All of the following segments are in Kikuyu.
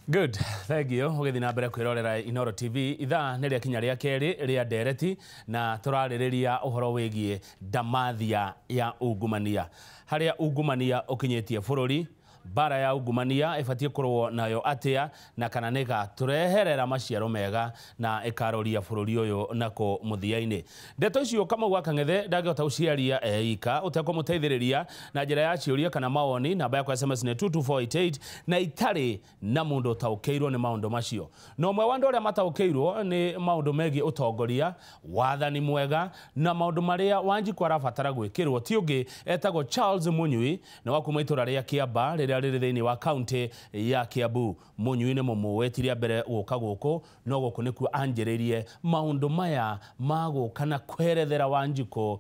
Good, thank you. Ũgĩthiĩ na mbere kwĩrorera Inooro TV. Ithaa nĩ rĩakinya rĩa kerĩ rĩa ndereti na tũrarĩrĩria ũhoro wĩgiĩ ndamathia ya ungumania, harĩa ungumania ũkinyĩtie bũrũri, mbara ya ungumania ĩbatiĩ kũrũo nayo atĩa, na kana nĩ ĩgatũreherera maciaro mega na ĩkaroria bũrũri ũyũ nako mũthia-inĩ. Ndeto icio Kamau wa Kang'ethe ndangĩhota gũciaria eika ũtekũmũteithĩrĩria na njĩra ya ciũria kana mawoni. Namba yakwa SMS nĩ 22488 na itarĩ na mũndũ ũtaũkĩirwo nĩ maũndũ macio. Na ũmwe wa andũ arĩa mataũkĩirwo nĩ maũndũ megiĩ ũtongoria, wathani mwega na maũndũ marĩa Wanjikũ arabatara gwĩkĩrwo ti ũngĩ etagwo Charles Munyui, na wa kuma itũra rĩa Kĩamba rĩrĩa rĩrĩ thĩinĩ wa kaunti ya Kiambu. Munyui nĩ mũmũĩ ti rĩa mbere gũka gũkũ, no gũkũ nĩkuo anjĩrĩirie maũndũ maya ma gũka na kwerethera Wanjikũ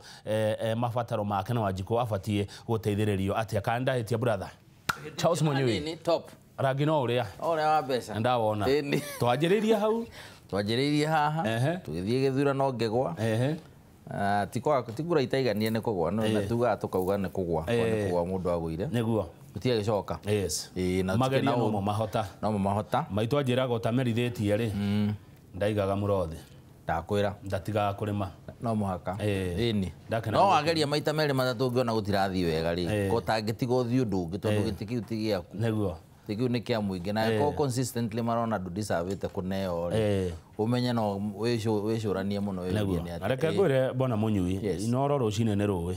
mabataro make na Wanjikũ abatiĩ gũteithĩrĩrio atĩa. Kana ndahĩtia, brother Charles Munyui? Nini, top. Rangi no ũrĩa Ũrĩa wa mbeca. Ndawona. Ĩni. Twanjĩrĩirie hau. Twanjĩrĩirie haha. Tũgĩthiĩ gĩthurano ngĩgwa. Ah, ti kwaga ti kura itaiganie nĩ kũgwa no na tugaga tũkauga nĩ kũgwa. Nĩ kũgwa mũndũ agũire. Nĩguo. Gũtirĩ gĩcoka. Ĩĩ, na mageria tũkĩna no ũru. mo mahota. No mo mahota. Maitũ anjĩraga ũtamerithĩtie rĩ, ndaigaga mũrothi. Ndakwĩra. Ndatigaga kũrĩma. No mũhaka. Ĩni. Ndakena No mũno. wageria maita merĩ matatũ ũngĩona gũtirathiĩ wega rĩ, ko tangĩtiga ũthiĩ ũndũ ũngĩ tondũ gĩtĩ kĩu ti gĩaku. Nĩguo. Gĩtĩ kĩu nĩ kĩa mũingĩ na angĩkorwo consistently marona ndũ deserve kũneo rĩ, ũmenye no wĩcũranie mũno wĩyũrie Nĩguo. nĩ Na atĩa. reke ngwĩre bwana Munyui, Inooro rũcinĩ nĩ rũĩ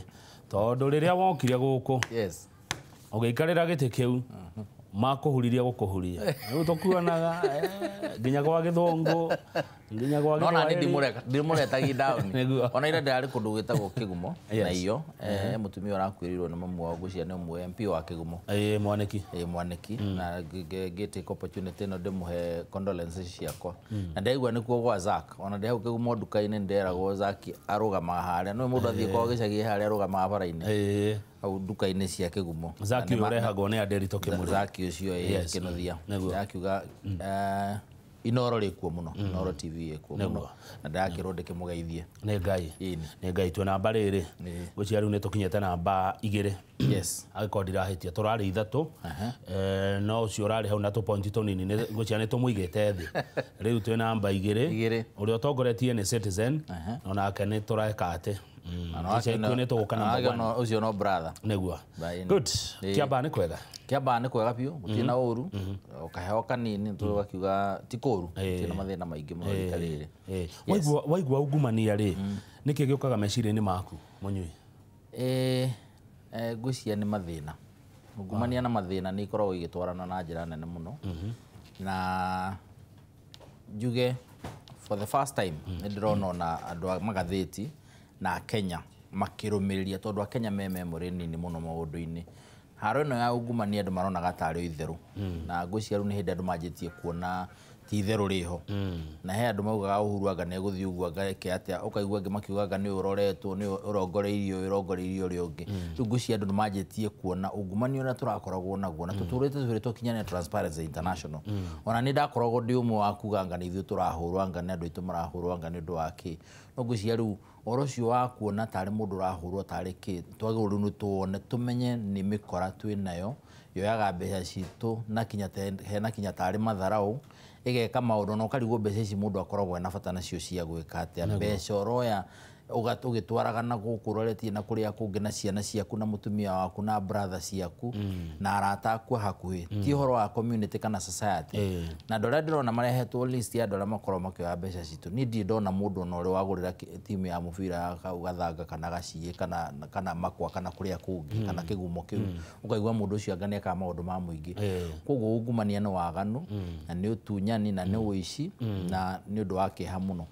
tondũ rĩrĩa wokire gũkũ ũgĩikarĩra gĩtĩ kĩu makũhuririe gũkũhuria rĩu tũkuonaga nginya gwa gĩthũngũ nginya gwa No na niĩ Gĩthwaĩri. ndimũretagi down. Nĩguo. Ona ira ndĩrarĩ kũndũ gwĩtagwo Kĩgumo na iyo mũtumia ũrakuĩrĩirwo nĩ mamu wao, ngwĩciria nĩ ũmwe MP wa Kĩgumo. Ĩĩ, Mwanĩki. Ĩĩ, Mwanĩki. Na ngĩ take opportunity ĩno ndĩmũhe condolences ciakwa. Na ndaigua nĩkuo gwa Zack. Ona ndĩ hau Kĩgumo nduka-inĩ nĩnderagwo Zack arũgamaga harĩa. Nĩũĩ mũndũ athiĩ kwao gĩcagi harĩa arũgamaga bara-inĩ. Hau nduka-inĩ cia Kĩgumo. Zack Na nĩ ũyũ ũrehagwo nĩ Aderito Kĩmũrĩ. Zack ũcio ĩĩ, Kĩnuthia. Nĩguo. Ndakiuga Inooro rĩkuo mũno. Inooro TV ĩkuo mũno. Na ndakĩrwo ndĩkĩmũgeithie. Nĩ Ngai. Ĩni. Nĩ Ngai. Twĩ namba rĩrĩ. Ngwĩciria rĩu nĩ tũkinyĩte namba 2. Angĩkorwo ndirahĩtia tũrarĩ 3. No ũcio ũrarĩ hau na tũpointi tũnini ngwĩciria nĩ tũmũigĩte thĩ. Rĩu twĩ namba 2. Igĩrĩ. Ũrĩa ũtongoretie nĩ Citizen. Onake nĩ tũreka atĩ. Ica ikuhĩ nĩ tũgũka namba 1. Ũcio no brother. Nĩguo. Bye. Good. Kĩamba nĩ kwega. Kĩamba nĩ kwega biũ, gũtirĩ na ũru, ũkaheo kanini tũgakiuga ti kũru, gũtirĩ na mathĩna maingĩ mũno rita rĩrĩ. Waigua ungumania rĩ, nĩkĩ gĩũkaga meciria-inĩ maku Munyui? Ngwĩciria nĩ mathĩna. Ungumania na mathĩna nĩ ikoragwo igĩtwarana na njĩra nene mũno. Na njuge for the first time nĩ ndĩrona ona andũ a magathĩti na Kenya makĩrũmĩrĩria tondũ Akenya me memory nini mũno maũndũ-inĩ. Haro ĩno ya ungumania andũ maronaga tarĩ itherũ. Na ngwĩciria rĩu nĩ hĩndĩ andũ manjĩtie kuona ti itherũ rĩho. Na he andũ maugaga Uhuru anga nĩ egũthiĩ ũguo anga eke atĩa, ũkaigua angĩ makiuga anga nĩ ũroretwo, nĩ ũrongoreirio ũyũ, ũrongoreirio ũrĩa ũngĩ. Rĩu ngwĩciria andũ nĩ manjĩtie kuona ungumania ũrĩa tũrakoragwo naguo na tũtũrĩte twĩrĩtwo kinya nĩ Transparency International. Ona nĩ ndakoragwo ndĩ ũmwe wa kuga anga nĩ ithuĩ tũrahũrwo, anga nĩ andũ aitũ marahũrwo, anga nĩ ũndũ wa kĩ. No ngwĩciria rĩu ũhoro ũcio wa kuona tarĩ mũndũ ũrahũrwo tarĩ kĩ, twagĩrĩirwo rĩu nĩ tuone tũmenye nĩ mĩkora twĩ nayo yoyaga mbeca citũ na kinya hena kinya tarĩ matharau ĩgeka maũndũ na ũkarigwo mbeca ici mũndũ akoragwo ena bata nacio cia gwĩka atĩa. Mbeca ũroya ũgĩtwaraga na gũkũ ũroretie na kũrĩa kũngĩ na ciana ciaku na mũtumia waku na brother ciaku na arata aku a hakuhĩ, ti ũhoro wa community kana society. Na andũ arĩa ndĩrona marehetwo list ya andũ arĩa makoragwo makĩoya mbeca citũ, niĩ ndirĩ ndona mũndũ ona ũrĩa wagũrĩra timu ya mũbira ya kau Gathanga kana Gaciĩ kana Makwa kana kũrĩa kũngĩ kana Kĩgumo kĩu, ũkaigua mũndũ ũcio anga nĩekaga maũndũ ma mũingĩ. Koguo ungumania nĩ waganu na nĩ ũtunyani na nĩ ũici na nĩ ũndũ wa kĩeha mũno.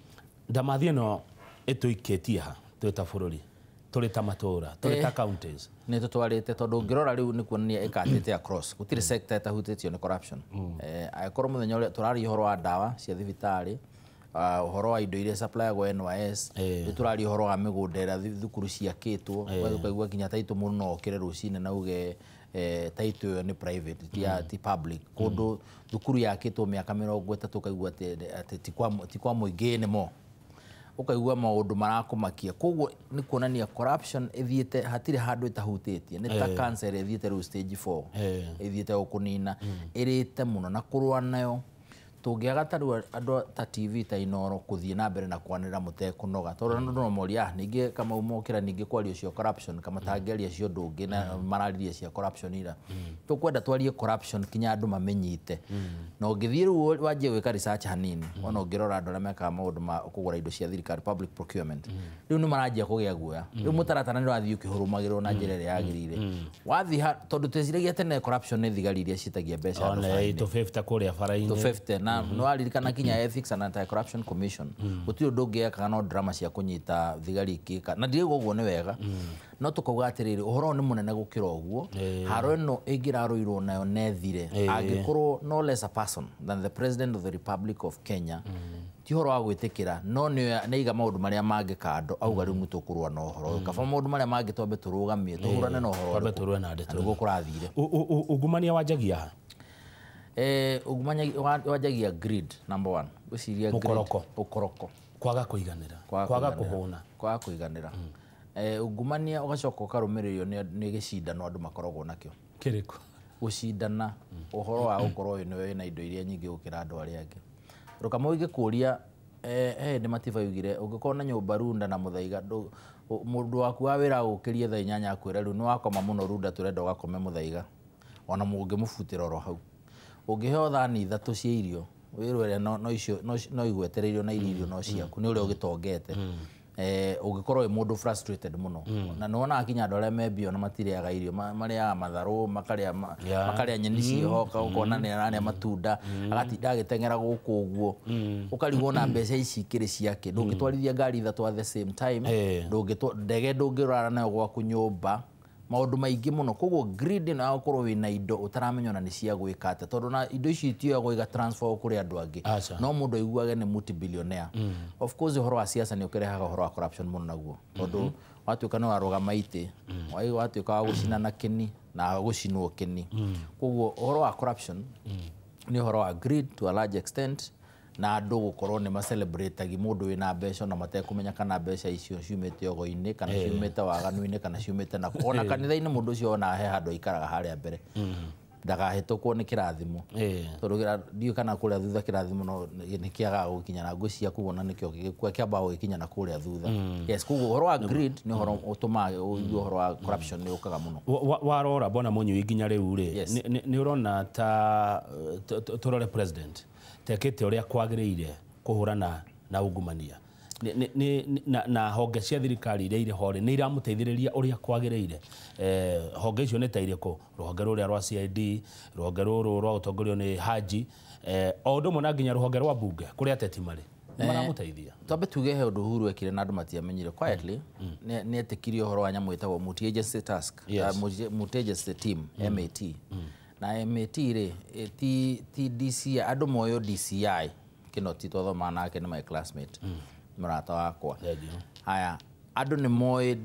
Ndamathi ĩno ĩtũikĩtie ha twĩ ta bũrũri, tũrĩ ta matũra, tũrĩ ta counties? Nĩ tũtwarĩte tondũ ũngĩrora rĩu nĩ kuonania ĩkatĩte across, gũtirĩ sector ĩtahutĩtio nĩ corruption. Angĩkorwo mũthenya ũrĩa tũraria ũhoro wa ndawa cia thibitarĩ, ũhoro wa indo iria supplyagwo NYS, rĩu tũraria ũhoro wa mĩgũnda ĩrĩa thukuru ciakĩtwo, ũkaigua nginya taitũ mũndũ no okĩre rũcinĩ na uge taitũ ĩyo nĩ private, ti public. Kũndũ thukuru yakĩtwo mĩaka 30 ũkaigua atĩ ti kwa mũingĩ nĩ mo. Ũkaigua maũndũ marakũmakia. Koguo nĩ kuonania corruption ĩthiĩte hatirĩ handũ ĩtahutĩtie, nĩ ta cancer ĩthiĩte rĩu stage 4, ĩthiĩte gũkũnina, ĩrĩte mũno na kũrũa nayo. Tũngĩaga ta rĩu andũ ta TV ta Inooro kũthiĩ na mbere na kwanĩrĩra mũtekũnoga, tondũ andũ no moria, ningĩ Kamau mokĩra ningĩ kwaria cio corruption, kamatangĩaria cio ũndũ ũngĩ na mararirie cia corruption ira. Tũkwenda twarie corruption kinya andũ mamĩnyite. Na ũngĩthiĩ rĩu wanjie gwĩka research hanini, ona ũngĩrora andũ arĩa mekaga maũndũ ma kũgũra indo cia thirikari, public procurement, rĩu nĩ maranjia kũgĩa guoya. Rĩu mũtaratara nĩ ũrathiĩ ũkĩhũrũmagĩrwo na njĩra ĩrĩa yagĩrĩire. Wathiĩ tondũ tweciragia tene corruption nĩ thigari iria ciĩtagia mbeca andũ bara-inĩ. 250 kũrĩa bara-inĩ. 250 na nĩ waririkana kinya Ethics and Anti-Corruption Commission gũtirĩ ũndũ ũngĩ no drama cia kũnyita thigari ikĩka, na ndirauga ũguo nĩ wega, no tũkauga atĩrĩrĩ, ũhoro ũyũ nĩ mũnene gũkĩra ũguo. Haro ĩno ĩngĩrarũirwo nayo nethire angĩkorwo no less a person than the President of the Republic of Kenya, ti ũhoro wa gwĩtĩkĩra, no nĩ aiga maũndũ marĩa mangĩ kando, auga rĩu nĩtũkũrũa na ũhoro ũyũ. Kaba maũndũ marĩa mangĩ twambe tũrũgamie, tũhũrane na ũhoro twambe ũrĩkũ. Tũrũe na ndeto. Na nĩguo kũrathire. Ungumania wanjagia ha? Ungumania wanjagia greed number one. Ngwĩciria greed. Mũkoroko. Ũkoroko. Kwaga kũiganĩra, kwaga kũhũna. Kwaga kũiganĩra. Ungumania ũgacoka ũkarũmĩrĩrio nĩ gĩcindano andũ makoragwo nakĩo. Kĩrĩkũ? Gũcindana ũhoro wa gũkorwo ũyũ nĩwe wĩna indo iria nyingĩ gũkĩra andũ arĩa angĩ. Tondũ Kamau ingĩkũria, he hĩndĩ Matiba augire ũngĩkorwo na nyũmba Runda na Mũthaiga, mũndũ waku wa wĩra agũkĩrie thaa 8 akwĩre rĩu nĩ wakoma mũno Runda, tũrenda ũgakome Mũthaiga, ona mũngĩmũbutĩra oro hau. Ũngĩheo thani 3 cia irio wĩrwo ĩrĩa no icio no igwetereirio na irio no ciaku nĩ ũrĩa ũgĩtongete. Ũngĩkorwo wĩ mũndũ frustrated mũno, na nĩwonaga kinya andũ arĩa me mbia ona matirĩaga irio, marĩaga matharũ, makarĩa makarĩa nyeni ciĩho, ũkona nĩ ararĩa matunda, agatinda agĩteng'era gũkũ ũguo, ũkarigwo na mbeca ici ikĩrĩ ciake. Ndũngĩtwarithia ngari 3 at the same time, ndege ndũngĩrara nayo gwaku nyũmba, maũndũ maingĩ mũno. Koguo greed ĩno ya gũkorwo wĩna indo ũtaramenya ona nĩ cia gwĩka atĩa, tondũ na indo ici itioyagwo iga transfer kũrĩ andũ angĩ, no mũndũ aiguage nĩ multi-billionaire. Of course ũhoro wa siasa nĩ ũkĩrehaga ũhoro wa corruption mũno naguo, tondũ watuĩka nĩ warũgama itĩ, watuĩka wa gũcinana kĩni na gũcinwo kĩni. Koguo ũhoro wa corruption nĩ ũhoro wa greed to a large extent, na andũ gũkorwo nĩ macelebrate-agi mũndũ wĩna mbeca na matekũmenya kana mbeca icio ciumĩte ogo-inĩ kana ciumĩte waganu-inĩ kana ciumĩte na ona kanitha-inĩ. Mũndũ ũcio ona he handũ aikaraga harĩa mbere ndagahĩtũkwo nĩ kĩrathimo, tondũ ndiũĩ kana kũrĩa thutha kĩrathimo no nĩ kĩagaga gũkinya, na ngwĩciria koguo na nĩkĩo kĩambaga gũgĩkinya na kũrĩa thutha. Yes, koguo ũhoro wa greed nĩ ũhoro ũtũmaga ũigue ũhoro wa corruption nĩ ũkaga mũno. Warora bwana Mũnyui nginya rĩu rĩ, nĩ ũrona ta tũrore president tekĩte ũrĩa kwagĩrĩire kũhũrana na ungumania na honge cia thirikari iria irĩ ho rĩ, nĩ iramũteithĩrĩria ũrĩa kwagĩrĩire? Honge icio nĩ ta irĩkũ? Rũhonge rũrĩa rwa CID, rũhonge rũrũ rwa gũtongorio nĩ Haji, o ũndũ ũmwe na nginya rũhonge rwa mbunge kũrĩa ateti marĩ, nĩ maramũteithia? Twambe tuge he ũndũ Uhuru ekire na andũ matiamenyire quietly, nĩ etĩkirie ũhoro wa nyamũ ĩtagwo multi agency task, multi agency team, MAT. Na MAT rĩ, ti DCI, andũ moyo DCI Kinoti twathomaga nake, nĩ my classmate, mũrata wakwa. Haya, andũ nĩ moĩ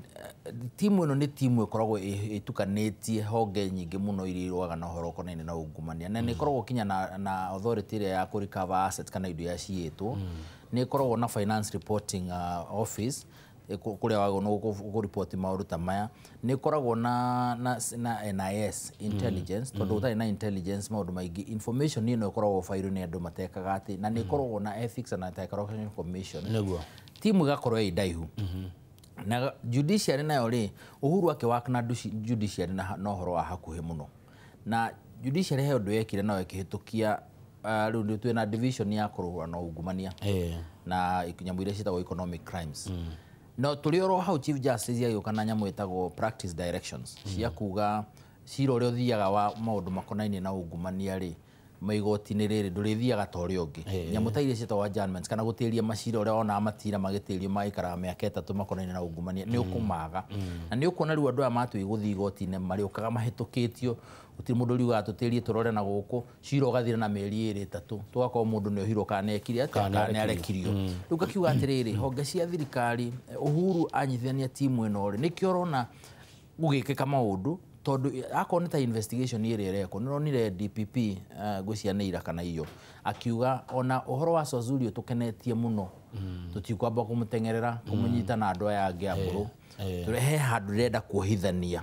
timu ĩno nĩ timu ĩkoragwo ĩtukanĩtie honge nyingĩ mũno iria irũaga na ũhoro ũkonainie na ungumania, na nĩ ĩkoragwo kinya na authority ĩrĩa ya kũ recover assets kana indo iria ciĩtwo, nĩ ĩkoragwo na finance reporting office kũrĩa wagĩrĩirwo nĩ kũriboti maũndũ ta maya, nĩ ĩkoragwo na NIS intelligence, tondũ ũtarĩ na intelligence maũndũ maingĩ information ĩno ĩkoragwo bairũ nĩ andũ matekaga atĩ, na nĩ ĩkoragwo na Ethics and Anti-Corruption Commission. Timu ĩgakorwo ĩ ndaihu. Na judiciary nayo rĩ, Uhuru akĩwaka na judiciary na ũhoro wa hakuhĩ mũno, na judiciary he ũndũ yekire nayo ĩkĩhĩtũkia, rĩu nĩ twĩna division ya kũrũa na ungumania na nyamũ iria ciĩtagwo economic crimes. No tũrĩ oro hau Chief Justice agĩũka na nyamũ ĩtagwo practice directions cia kuga cira ũrĩa ũthiaga wa maũndũ makonainie na ungumania rĩ, maigoti-inĩ rĩrĩ ndũrĩthiaga ta ũrĩa ũngĩ. Nyamũ ta iria ciĩtagwo adjournments kana gũtĩria macira, ũrĩa wonaga matira magĩtĩrio magaikaraga mĩaka 3 makonainie na ungumania, nĩ ũkũmaga. Na nĩ ũkuona rĩu andũ aya matuĩ gũthiĩ igoti-inĩ marĩũkaga mahĩtũkĩtio, gũtirĩ mũndũ riugaga tũtĩrie tũrore na gũkũ, cira ũgathira na mĩeri 2 3, tũgakorwo mũndũ nĩ ohirwo kana nĩ ekire atĩa, kana nĩ arekirio. Rĩu ngakiuga atĩrĩrĩ, honge cia thirikari, Uhuru anyitithania timu ĩno rĩ, nĩkĩo ũrona gũgĩkĩka maũndũ, Tondu akorwo nĩ ta investigation ĩrĩa ĩrekwo, nĩ ronire DPP, ngwĩciria nĩ ira kana iyo, akiuga ona ũhoro wa Swazuri ũtũkenetie mũno, tũtikwamba kũmũteng'erera kũmũnyita na andũ aya angĩ akũrũ, tũrehe handũ ndĩrenda kuohithania.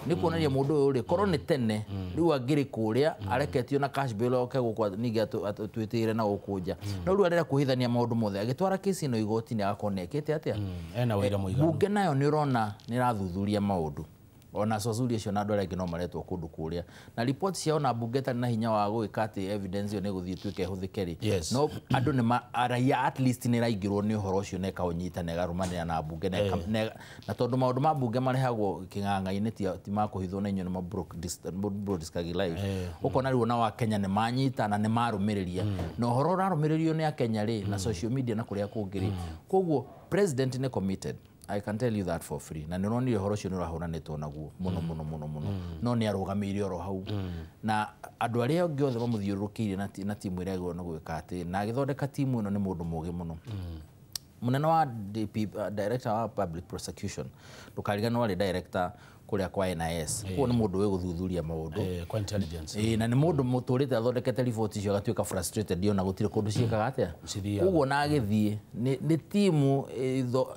Nĩ kuonania mũndũ ũyũ rĩ, korwo nĩ tene rĩu angĩrĩ kũrĩa areketio na cash bail oke gũkũ ningĩ atwĩtĩire na gũkũ nja, no rĩu arenda kuohithania maũndũ mothe agĩtwara kesi ĩno igoti-inĩ agakorwo nĩ ekĩte atĩa. Ena ũira mũiganu. Bunge nayo nĩ ũrona nĩ ĩrathuthuria maũndũ, ona Swazuri acio na andũ arĩa angĩ no maretwo kũndũ kũrĩa, na report ciao na bunge ĩtarĩ na hinya wa gwĩka atĩ evidence ĩyo nĩ ĩgũthiĩ ĩtuĩke ĩhũthĩke rĩ, no andũ nĩ raia at least nĩ ĩraingĩrwo nĩ ũhoro ũcio na ĩkaũnyita na ĩkarũmanĩrĩra na bunge na tondũ maũndũ ma bunge marehagwo kĩng'ang'a-inĩ, ti ma kũhithwo na inyuĩ nĩ broadcast live, ũkona rĩu ona wa Kenya nĩ manyita na nĩ marũmĩrĩria, na ũhoro ũrarũmĩrĩrio nĩ Akenya rĩ na social media na kũrĩa kũngĩ rĩ. Koguo president nĩ committed, I can tell you that for free, na nĩ ũronire ũhoro ũcio nĩ ũrahũranĩtwo naguo mũno mũno mũno mũno, no nĩ arũgamĩire oro hau na andũ arĩa angĩ othe mamũthiũrũrũkĩirie na timu ĩrĩa agĩrĩirwo nĩ gwĩka atĩ na agĩthondeka timu ĩno nĩ mũndũ mũgĩ mũno. Mũnene wa DP, director wa public prosecution, ndũkariganĩrwo arĩ director kũrĩa kwa NIS, koguo nĩ mũndũ wĩ gũthuthuria maũndũ kwa intelligence. Na nĩ mũndũ mũtũrĩte athondekete riboti icio agatuĩka frustrated ona gũtirĩ kũndũ ciĩkaga atĩa, koguo na agĩthiĩ nĩ timu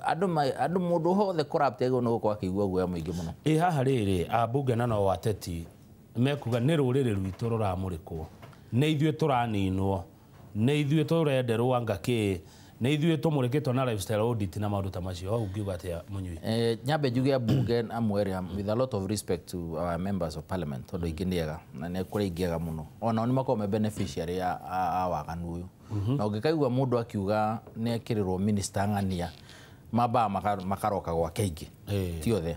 andũ mũndũ hothe corrupt agĩrĩirwo nĩ gũkorwo akĩigua guoya mũingĩ mũno. Ĩ haha rĩrĩ, ambunge na no ateti mekuga nĩ rũrĩrĩ rwitũ rũramũrĩkwo, nĩ ithuĩ tũraninwo, nĩ ithuĩ tũrenderwo anga kĩ, nĩ ithuĩ tũmũrĩkĩtwo na lifestyle audit na maũndũ ta macio, hau ũngiuga atĩa Mũnyui? Nyambe njuge ambunge amwe rĩ, with a lot of respect to our members of parliament, tondũ aingĩ nĩ ega na nĩ kũrĩ aingĩ ega mũno, onao nĩ makoragwo me beneficiary a waganu ũyũ, na ũngĩkaigua mũndũ akiuga nĩ ekĩrĩrwo minister ng'ania, mambaga makaroka gwake aingĩ, ti othe.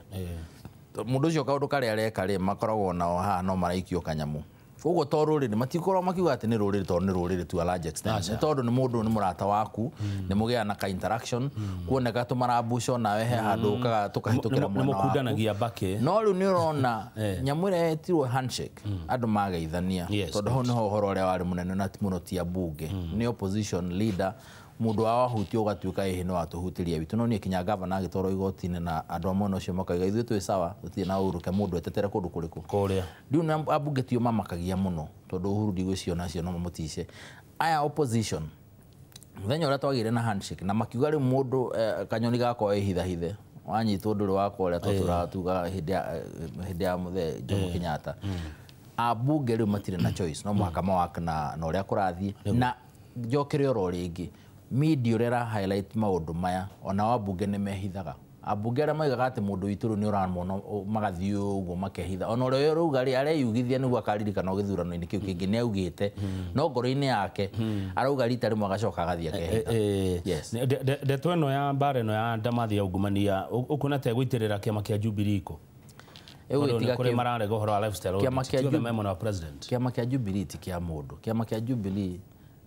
Mũndũ ũcio kaũndũ karĩa areka rĩ, makoragwo nao haha no maraikio kanyamũ. Koguo to rũrĩrĩ matikoragwo makiuga atĩ nĩ rũrĩrĩ tondũ nĩ rũrĩrĩ to a large extent, nĩ tondũ nĩ mũndũ nĩ mũrata waku, nĩ mũgĩaga na ka interaction, kuoneka tũmarambuco nawe he handũ ũkaga tũkahĩtũkĩra mwena waku, nĩmũkundanagia mbakĩ. No rĩu nĩ ũrona nyamũ ĩrĩa yetirwo handshake, andũ mageithania, tondũ hau nĩho ũhoro ũrĩa warĩ mũnene na mũno ti ambunge, nĩ opposition leader, mũndũ wa wahutio ũgatuĩka ĩhĩ no atũhutĩria witũ, no niĩ kinya gavana agĩtwarwo igoti-inĩ na andũ a mwena ũcio makauga ithuĩ twĩ sawa, tũtirĩ na ũru, ke mũndũ etetere kũndũ kũrĩkũ kũrĩa. Rĩu ambunge tio mamakagia mũno tondũ Uhuru ndigwĩciria onacio no mamũtice. Aya opposition mũthenya ũrĩa twagĩire na handshake na makiuga rĩu mũndũ kanyoni gakwa ĩhithahithe wanyitwo ndũrĩ wakwa ũrĩa tũratuga hĩndĩ ya mũthee Jomo Kenyatta, ambunge rĩu matirĩ na choice, no mũhaka mawake na ũrĩa kũrathiĩ. Na njokere oro rĩngĩ, media ũrĩa ĩra highlight maũndũ maya, ona wambunge nĩ mehithaga. Ambunge arĩa maigaga atĩ mũndũ witũ rĩu nĩ ũramona magathiĩ ũguo makehitha, ona ũrĩa ũrauga rĩ areyugithia nĩguo akaririkana gĩthurano-inĩ kĩu kĩngĩ nĩ augĩte, no ngoro-inĩ yake arauga rita rĩmwe agacoka agathiĩ akehitha. Yes. Ndeto ĩno ya mbara ĩno ya ndamathi ya ungumania ũkuona ta ĩgũitĩrĩra kĩama kĩa Jubilee kũ? Ĩgũgĩtiga kũrĩ mararega ũhoro wa lifestyle audit, ti othe me mwena wa president. Kĩama kĩa Jubilee ti kĩa mũndũ. Kĩama kĩa Jubilee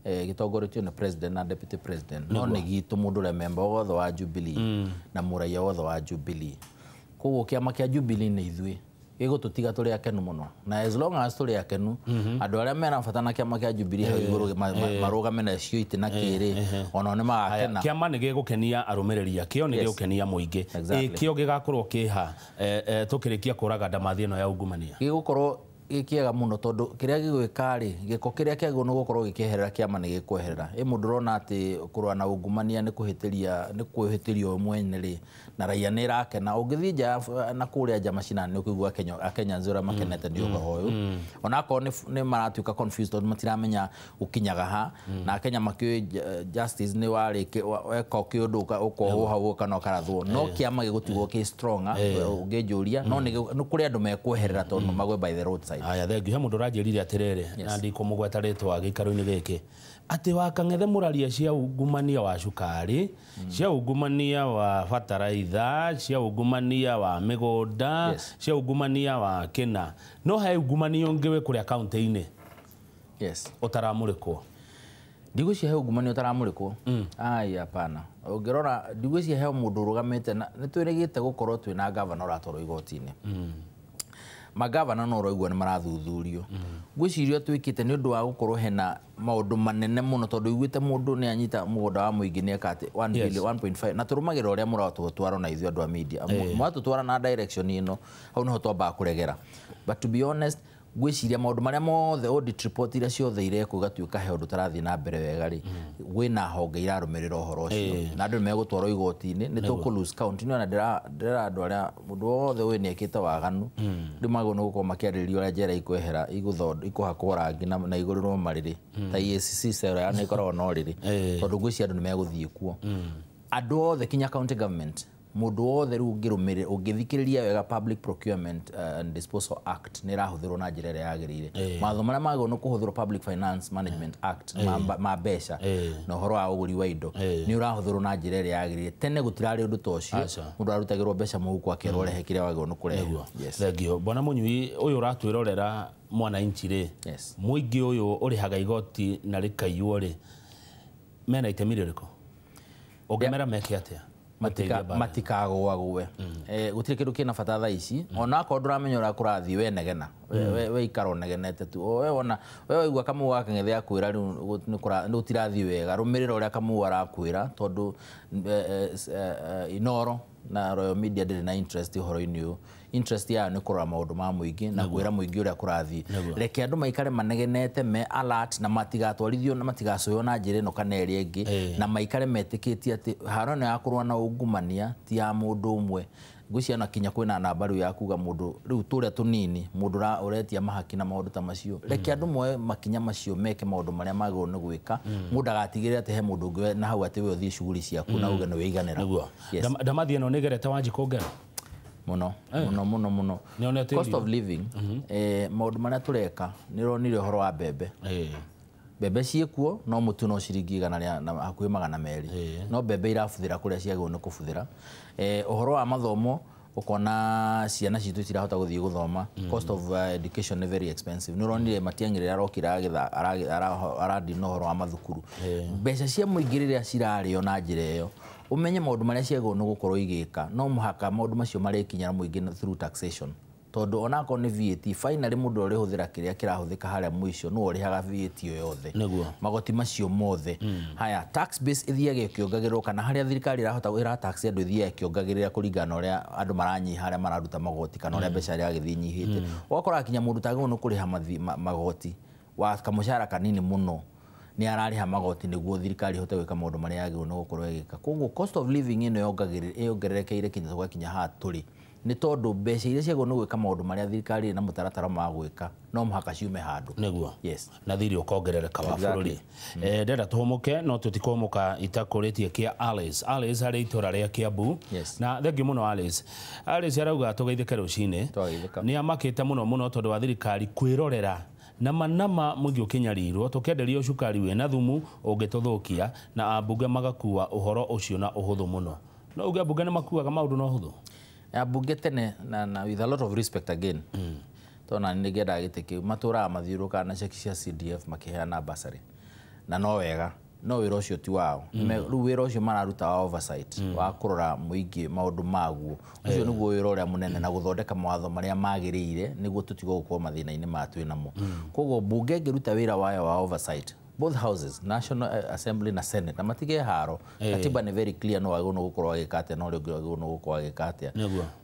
gĩtongoretio nĩ president na deputy president, no nĩ gitũ mũndũ ũrĩa memba wothe wa Jubilee na mũraiya wothe wa Jubilee. Koguo kĩama kĩa Jubilee nĩ ithuĩ, gĩgũtũtiga tũrĩ akenu mũno, na as long as tũrĩ akenu, andũ arĩa mena bata na kĩama kĩa Jubilee hau igũrũ marũgame na cio itĩ na kĩrĩ, onao nĩ magakena. Kĩama nĩ gĩgũkenia arũmĩrĩri akĩo, nĩ gĩgũkenia mũingĩ. Kĩo gĩgakorwo kĩha tũkĩrĩkia kũraga ndamathi ĩno ya ungumania? Gĩgũkorwo gĩkĩega mũno tondũ kĩrĩa gĩgwĩka rĩ, gĩko kĩrĩa kĩagĩrĩirwo nĩ gũkorwo gĩkĩeherera kĩama nĩ gĩkweherera. Ĩ mũndũ ũrona atĩ kũrũa na ungumania nĩ kũhĩtĩria, nĩ kwĩhĩtĩria we mwene rĩ, na raia nĩ ĩrakena. Ũngĩthiĩ nja na kũrĩa nja macinani nĩ ũkũigua Akenya ũrĩa makenete nĩ ũhoro ũyũ, onakorwo nĩ maratuĩka confused tondũ matiramenya gũkinyaga ha, na Akenya makĩũĩ justice nĩ weka kĩũndũ ũkohwo hau kana ũkarathwo, no kĩama gĩgũtigwo kĩ strong ũngĩnjũria, no nĩ kũrĩ andũ mekweherera tondũ magwe by the roadside. Aya, thengiũ. He mũndũ ũranjĩrire atĩrĩrĩ, na ndikũmũgweta rĩtwa gĩikaro-inĩ gĩkĩ, atĩ Wakang'ethe mũraria cia ungumania wa cukari, cia ungumania wa bataraitha, cia ungumania wa mĩgũnda, cia ungumania wa kĩna, no he ungumania ũngĩ wĩ kũrĩa kaũntĩ-inĩ ũtaramũrĩkwo. Ndigwĩciria he ungumania ũtaramũrĩkwo. Ai, hapana. Ũngĩrora ndigwĩciria he mũndũ ũrũgamĩte na nĩ twĩrĩgĩte gũkorwo twĩna gavana ũratwarwo igoti-inĩ. Magavana no ũraigua nĩ marathuthurio. Ngwĩciria twĩkĩte nĩ ũndũ wa gũkorwo hena maũndũ manene mũno, tondũ iguĩte mũndũ nĩ anyita mũgũnda wa mũingĩ nĩ eka atĩ 1 billion 1.5, na tũrũmagĩrĩra ũrĩa mũratũtwara na ithuĩ andũ a media. Mwatũtwara na direction ĩno, hau nĩho twambaga kũregera. But to be honest, ngwĩciria maũndũ marĩa mothe audit report iria ciothe irekwo igatuĩka he ũndũ ũtarathiĩ na mbere wega rĩ, kwĩna honge irarũmĩrĩra ũhoro ũcio, na andũ nĩ megũtwarwo igoti-inĩ, nĩ tũkũ lose count. Nĩ ona ndĩrera andũ arĩa mũndũ wothe ũyũ nĩ ekĩte waganu, rĩu magĩrĩirwo nĩ gũkorwo makĩarĩrĩrio ũrĩa njera ikwehera, ikũhakwo rangi na igũrĩrwo marĩrĩ ta EACC cell ya nĩ ĩkoragwo na ũrĩrĩ, tondũ ngwĩciria andũ nĩ megũthiĩ kuo, andũ othe kinya county government, mũndũ wothe. Rĩu ũngĩrũmĩrĩra, ũngĩthikĩrĩria wega, Public Procurement and Disposal Act nĩ ĩrahũthĩrwo na njĩra ĩrĩa yagĩrĩire? Mawatho marĩa magĩrĩirwo nĩ kũhũthĩrwo, Public Finance Management Act, ma mbeca na ũhoro wa ũgũri wa indo, nĩ ũrahũthĩrwo na njĩra ĩrĩa yagĩrĩire? Tene gũtirarĩ ũndũ ta ũcio. Aca. Mũndũ arutagĩrwo mbeca mũhuko, akerwo rehe kĩrĩa wagĩrĩirwo nĩ kũrehe. Yes. Thengio, bwana Mũnyui ũyũ ũratwĩrorera, mwananchi rĩ, mũingĩ ũyũ ũrĩhaga igoti na rĩkaiywo rĩ, mena itemi rĩrĩkũ? Ũngĩmera meke atĩa? Mateithie mbara. Matikagũagũe. Gũtirĩ kĩndũ kĩna bata thaa ici, ona akorwo ndũramenya ũrĩa kũrathiĩ, we negena. We ikara ũnegenete tu. O we wona we waigua Kamau wa Kang'ethe akwĩra rĩu nĩ gũtirathiĩ wega, rũmĩrĩra ũrĩa Kamau arakwĩra, tondũ Inoro na Royal Media ndĩrĩ na interest ũhoro-inĩ ũyũ. Interest yayo nĩ kũrora maũndũ ma mũingĩ na kwĩra mũingĩ ũrĩa kũrathiĩ. Reke andũ maikare manegenete me alert, na matigatwarithio na matigacũywo na njĩra ĩno kana ĩrĩa ĩngĩ, na maikare metĩkĩtie atĩ haro ĩno ya kũrũa na ungumania ti ya mũndũ ũmwe. Ngwĩciria na kinya kwĩna namba rĩu ya kuga mũndũ rĩu tũrĩa tũnini, mũndũ ũretia mahaki na maũndũ ta macio, reke andũ moe makinya macio, meke maũndũ marĩa magĩrĩirwo nĩ gwĩka. Mũndũ agatigĩrĩra atĩ he mũndũ ũngĩ na hau atĩ we ũthiĩ shughuli ciaku na uge nĩ wĩiganĩra. Nĩguo. Yes. Ndamathi ĩno nĩ ĩgerete Wanjikũ ngero? Mũno mũno mũno mũno. Nĩonete Cost irio? of living, maũndũ marĩa tũreka, nĩ ũronire ũhoro wa mbembe. Mbembe ciĩkuo, no mũtu no ciringi 100 na hakuhĩ 200, no mbembe irabuthĩra kũrĩa ciagĩrĩirwo nĩ kũbuthĩra. Ũhoro wa mathomo, ũkona ciana citũ itirahota gũthiĩ gũthoma. Cost of education nĩ very expensive. Nĩ ũronire Matiang'i rĩrĩa arokire aradina ũhoro wa mathukuru. Mbeca cia mũingĩ rĩrĩa cirarĩo na njĩra ĩyo, ũmenye maũndũ marĩa ciagĩrĩirwo nĩ gũkorwo igĩka, no mũhaka maũndũ macio marĩkinyĩra mũingĩ through taxation, tondũ onakorwo nĩ VAT, finally mũndũ ũrĩa ũrĩhũthĩra kĩrĩa kĩrahũthĩka harĩa mũico nĩwe ũrĩhaga VAT ĩyo yothe. Magoti macio mothe. Haya, tax base ĩthiaga ĩkĩongagĩrĩrwo, kana harĩa thirikari ĩrahota ĩra tax andũ ĩthiaga ĩkĩongagĩrĩra kũringana na ũrĩa andũ maranyiha, harĩa mararuta magoti, kana ũrĩa mbeca ĩragĩthiĩ inyihĩte. Ũgakora kinya mũndũ ũtagĩrĩirwo nĩ kũrĩha magoti wa kamũcara kanini mũno nĩ ararĩha magoti nĩguo thirikari ĩhote gwĩka maũndũ marĩa yagĩrĩirwo nĩ gũkorwo ĩgĩka. Koguo cost of living ĩno yongererekeire kinya tũgakinya haha tũrĩ nĩ tondũ mbeca iria ciagĩrĩirwo nĩ gwĩka maũndũ marĩa thirikari ĩna mũtaratara ma gwĩka no mũhaka ciume handũ. Yes. Na thirĩ ũkongerereka wa bũrũri. Ndĩrenda tũhũmũke, no tũtikũhũmũka itakũrĩtie kĩa Alice. Alice harĩ itũra rĩa Kiambu. Na thengiũ mũno Alice. Alice arauga tũgeithĩke rũcinĩ. Twageithĩka. Nĩ amakĩte mũno mũno tondũ wa thirikari kwĩrorera nama nama mũingĩ ũkĩnyarirwo, tũkĩenderio cukari wĩna thumu ũngĩtũthũkia, na ambunge magakua ũhoro ũcio na ũhũthũ mũno. No uge ambunge nĩ makuaga maũndũ na ũhũthũ? Ambunge tene na with a lot of respect again, tondũ nani nĩ ngĩendaga gĩtĩ kĩu, matũraga mathiũrũrũkaga na ceki cia CDF makĩheana bursary, na no wega, no wĩra ũcio ti wao. Rĩu wĩra ũcio mararuta wa oversight, wa kũrora mũingĩ maũndũ maguo, ũcio nĩguo wĩra ũrĩa mũnene, na gũthondeka mawatho marĩa magĩrĩire nĩguo tũtige gũkorwo mathĩna-inĩ maya twĩ namo. Koguo mbunge ĩngĩruta wĩra wayo wa oversight, both houses, National Assembly na Senate, na matige haro. Katiba nĩ very clear, no wagĩrĩirwo nĩ gũkorwo agĩka atĩa na ũrĩa ũngĩ wagĩrĩirwo nĩ gũkorwo agĩka atĩa.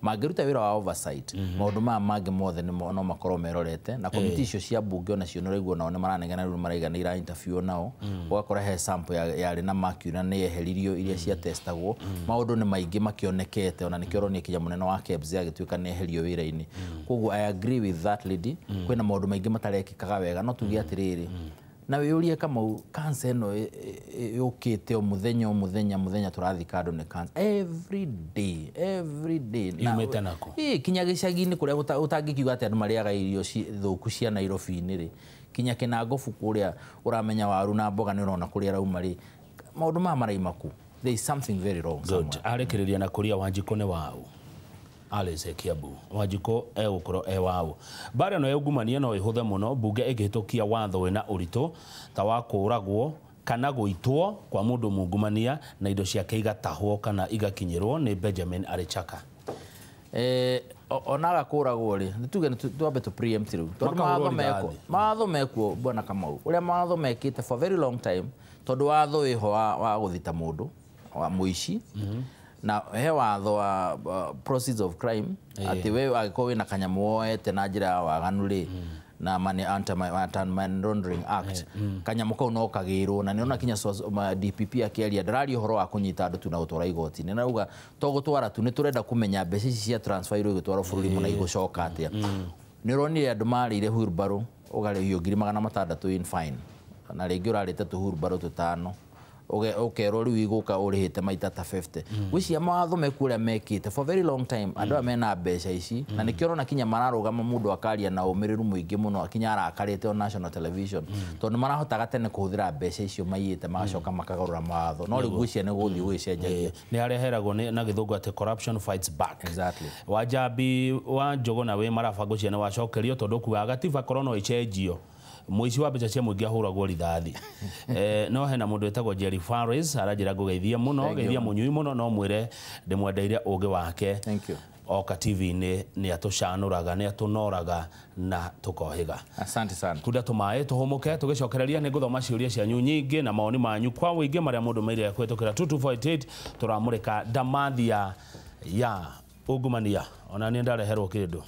Mangĩruta wĩra wa oversight, maũndũ maya mangĩ mothe no makorwo merorete. Na komiti icio cia mbunge onacio nĩ ũraigua nao nĩ maranegena, rĩu maraiga nĩ ira interview nao, ũgakora he sample yarĩ na mercury na nĩ yeheririo iria ciatestagwo. Maũndũ nĩ maingĩ makĩonekete, ona nĩkĩo ũronire kinya mũnene wa KEBS agĩtuĩka nĩ eherio wĩra-inĩ. Koguo I agree with that lady, kwĩna maũndũ maingĩ matarekĩkaga wega. No tuge atĩrĩrĩ, na wĩyũrie Kamau, cancer ĩno yũkĩte o mũthenya o mũthenya mũthenya, tũrathika andũ nĩ cancer every day, every day. Yumĩte nakũ? Ĩ, kinya gĩcagi-inĩ kũrĩa ũtangĩkiuga atĩ andũ marĩaga irio thũku cia Nairobi-inĩ rĩ, kinya Kĩnangobu kũrĩa ũramenya waru na mboga nĩ ũrona kũrĩa arauma rĩ, maũndũ maya maraima kũ? There is something very wrong Good. somewhere. Arĩkĩrĩria na kũria Wanjikũ nĩ waũ. Alice Kiambu, Wanjikũ egũkorwo e waũ? Mbara ĩno ya ungumania no ĩhũthe mũno mbunge ĩngĩhĩtũkia watho wĩna ũritũ ta wa kũũragwo kana gũitwo kwa mũndũ mungumania na indo ciake igatahwo kana igakinyĩrwo nĩ Benjamin Arĩchaka. Onaga kũragwo rĩ, nĩ tuge twambe tũ preempt rĩu, tondũ Makahũrwo mawatho meko rithathi. Mawatho mekuo, bwana Kamau, ũrĩa mawatho mekĩte for very long time, tondũ watho wĩho wa gũthita mũndũ wa mũici, na he watho wa proceeds of crime, atĩ we angĩkorwo wĩna kanyamũ woete na njĩra ya waganu rĩ, na money anti-money laundering act, kanyamũ kau no kagĩrwo. Na nĩona kinya DPP akĩaria, ndararia ũhoro wa kũnyita andũ tu na gũtwara igoti-inĩ, narauga to gũtwara tu, nĩ tũrenda kũmenya mbeca ici cia transfer irwo igĩtwarwo bũrũri mũna igũcoka atĩa. Nĩ ũronire andũ marĩire wheelbarrow, ũgarĩhio 600,000 in fine, na rĩngĩ ũrarĩte tũ wheelbarrow tũtano, ũkerwo rĩu igũka ũrĩhĩte maita ta 50. Gwĩciria mawatho mekuo ũrĩa mekĩte for very long time, andũ aya mena mbeca ici, na nĩkĩo ũrona kinya mararũgama, mũndũ akaria na ũmĩrĩru mũingĩ mũno, kinya arakarĩte on national television, tondũ nĩ marahotaga tene kũhũthĩra mbeca icio maiyĩte, magacoka makagarũra mawatho. No rĩu ngwĩciria nĩ gũthiĩ gũgĩcenjagia. Nĩ harĩa heragwo na gĩthũngũ atĩ corruption fights back. Exactly. Wanjambi wa Njũgũna wĩ maraba, ngũcia nĩ wacokerio, tondũ kugaga gatiba korwo no ĩcenjio, mũici wa mbeca cia mũingĩ ahũragwo rithathi. No hena mũndũ wĩtagwo Jerry Faris aranjĩra ngũgeithie mũno. Thank you. Geithia mũnyui mũno, no mwĩre ndĩmwendeire ũgĩ wake. Thank you. Oka TV-inĩ nĩ atũcanũraga, nĩ atũnoraga na tũkohĩga. Asante sana. Kunda tũmaĩ tũhũmũke, tũgĩcokereria nĩ ngũthoma ciũria cianyu nyingĩ na mawoni manyu kwa ũingĩ marĩa mũndũ maire kũhĩtũkĩra 2248. Tũramũrĩka ndamathia ya ungumania, ona niĩ ndareherwo kĩndũ.